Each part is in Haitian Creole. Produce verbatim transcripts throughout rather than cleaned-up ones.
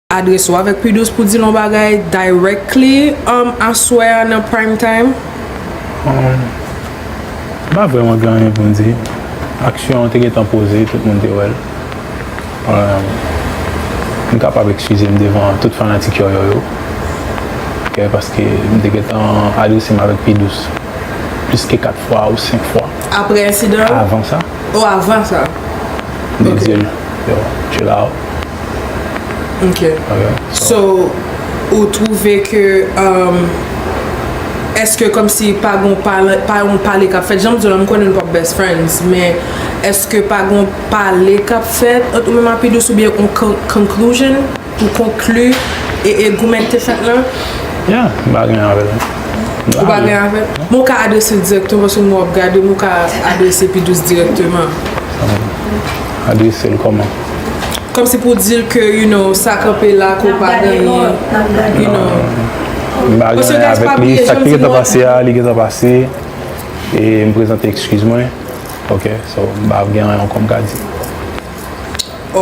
adrese w avèk P Douce pou di l yon bagay directly, um, aswè a nan prime time? Um, m pa vrèman gen anyen pou m di. Aksyon an te gentan poze, tout moun te wè l. Um, m kapab eskize m devan tout fanatik Yòyò yo. Ok, paske m te gentan adrese m avèk P Douce plis ke kat fwa ou senk fwa. Apre ensidan an? Avan sa. Oh, avan sa. M te di l, yo, chill out. Ok. Ok. So, ou twouve ke, um, èske kòmsi pa gon pale, pa yon pale k ap fèt? Jan m di w la, m konnen nou p ap best friends, men èske pa gon pale k ap fèt ant ou menm ak P Douce oubyen yon con- conclusion pou konkli e, e goumen k te fèt lan? Yeah, m pa gen avè l. Ou pa gen avè l? Men w ka adrese l dirèkteman, paske mwen w ap gade m, ou ka adrese P Douce dirèkteman. Adrese l kòman? Kòmsi pou di l ke, you know, sa kanpe la, ke w pa genyen, you know. M pa gen anyen avèk li, sa k te gentan pase a, li gentan pase. E m prezante eskiz mwen. Ok, so m pa gen anyen ankò m ka di.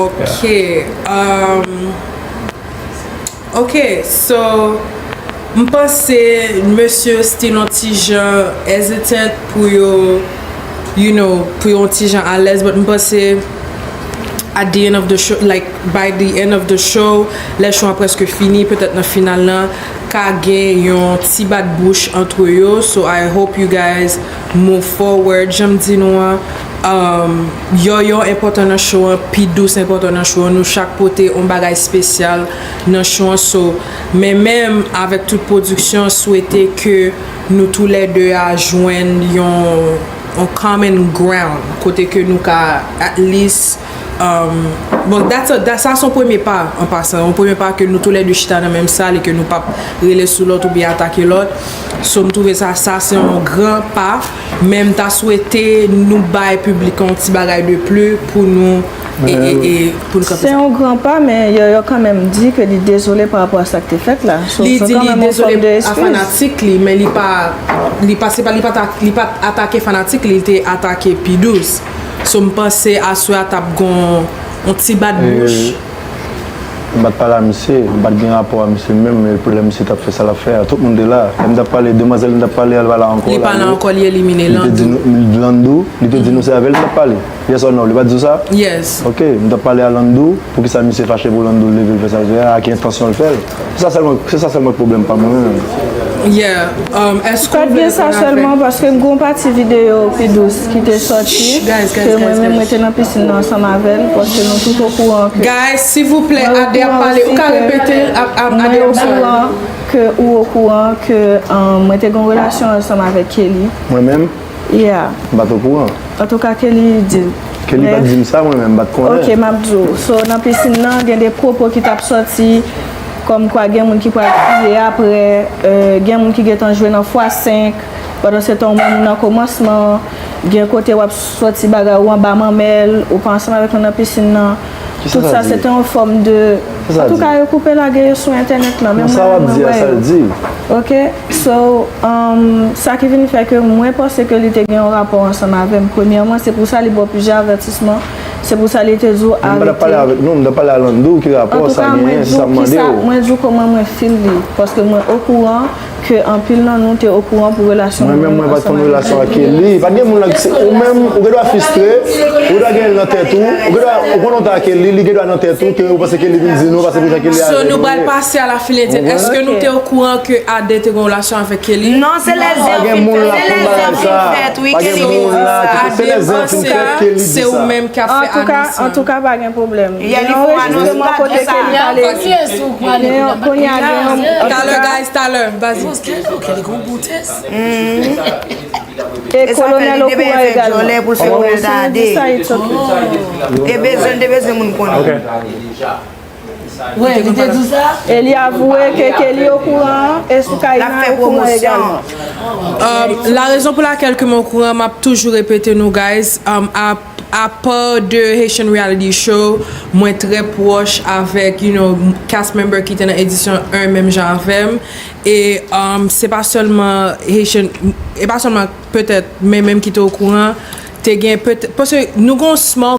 Ok. Um, ok, so, m panse mesye yo still yon ti jan hesitant pou yo, you know, pou yo yon ti jan alèz, but m panse at the end of the show, like, by the end of the show, lè show an prèske fini, petèt nan final lan, ka gen yon ti bat bouch antre yo. So I hope you guys move forward. Jan m di nou an, um, Yòyò enpòtan nan show an, P Douce enpòtan nan show an. Nou chak pote yon bagay espesyal nan show an. So, men menm avèk tout pwodiksyon, swete ke nou toulède a jwenn yon, yon common ground, kote ke nou ka at least, um, bon, that's a, that, sa se yon premye pa, an pasan, yon premye pa ke nou toulède chita nan menm sal e ke nou p ap rele sou lòt oubyen atake lòt. So, m twouve sa, sa se yon gran pa, men m ta swete nou bay piblik la yon ti bagay de pli pou nou, e, e, e, pou nou kanpe. Se yon gran pa, men Yòyò kanmenm di ke li dezole pa rapò a sa k te fèt la. So, li di li dezole a fanatik li, men li pa, li pa, se pa, li pa ta, li pa t atake fanatik li, li te atake P Douce. So, m panse aswè a t ap gon yon ti bat bouch. M pa t pale a misye, m pa t gen rapò a misye menm, men lè misye t ap fè sa l ap fè a, tout moun te la. Lè m t ap pale, demwazèl m t ap pale a, l pa la ankò. Li pa la ankò, li elimine Landou. Landou, li te di nou se avè l m t ap pale. Yes or no, li pa t di w sa? Yes. Ok, m t ap pale a Landou, poukisa misye fache pou Landou leve l fè sa l fè a, a ki entansyon l fè l? Se sa sèlman, se sa sèlman pwoblèm pa mwen menm. Yeah. Um, èske w vle reponn avèk? Sèlman paske m gen yon pati videyo P Douce ki te sòti, ke mwen menm mwen te nan pisin nan ansanm avè l, paske nou tout okouran ke. Guys, silvouplè, Ade ap pale. Ou ka repete l? Ap, ap, Ade, I'm sorry. Mwen okouran ke ou okouran ke, um, mwen te gen yon relasyon ansanm avèk Kelly. Mwen menm? Yeah. M pa t okouran. Antouka, Kelly di l. Kelly pa t di m sa, mwen menm, m pa t konnen. Ok, m ap di w. So, nan pisin nan, gen de pwopo ki t ap sòti, kòmkwa gen moun ki pral kriye apre, euh, gen moun ki gentan jwe nan fwa senk, pandan se tan ou menm ou nan kòmansman, gen kote w ap sòti bagay ou anba manmèl, ou pa ansanm avèk nou nan pisin nan. Tout sa, se te yon fòm de. Antouka, yo koupe lage yo sou entènèt lan, men mwen, mwen wè yo. Ok, so, um, sa ki vin fè ke mwen panse ke li te gen yon rapò ansanm avè m. Premyèman, se pou sa li ba w plizyè avètisman. Se pou sa li te di w arete. Mwen pa t ap pale avèk nou, m t ap pale a Landou, ki rapò sa genyen, se sa m mande w. Mwen di w kòman mwen feel li, paske mwen okouran ke anpil nan nou te okouran pou relasyon nou. Mwen menm, mwen pa t konn relasyon ak Kelly. Pa t gen moun nan ki se ou menm, ou gen dwa fristre, ou gen dwa gen l nan tèt ou, ou gen dwa, ou konn yon tan ak Kelly, li gen dwa nan tèt ou ke ou panse Kelly vin di nou, paske poukisa Kelly ale. So, nou pral pase a la file ete. Èske nou te okouran ke Ade te gen yon relasyon avèk Kelly? Non, se lè zen fin fèt, se lè zen fin fèt, wi, Kelly vin di sa. Ade panse a, se ou menm k ap fè anons lan. Antouka, pa gen pwoblèm. Gen yon anrejistreman kote Kelly pale. Kounye a, gen yon, talè, guys, talè. Vas-y. E Kolonèl okouran egalman. Si nou di sa, it's ok. E bezwen, te bezwen moun konnen. E li avwe ke, ke li okouran, e Soukaina okouran egalman. Um, la raison pour laquelle que mwen okouran, m ap toujou repete nou, guys, um, a apa de Haitian Reality Show, mwen trè pwòch avèk, you know, cast member ki te nan edisyon en menm jan avè m. E, um, se pa sèlman Haitian, e pa sèlman petèt, men menm ki te okouran, te gen petèt, paske nou gon small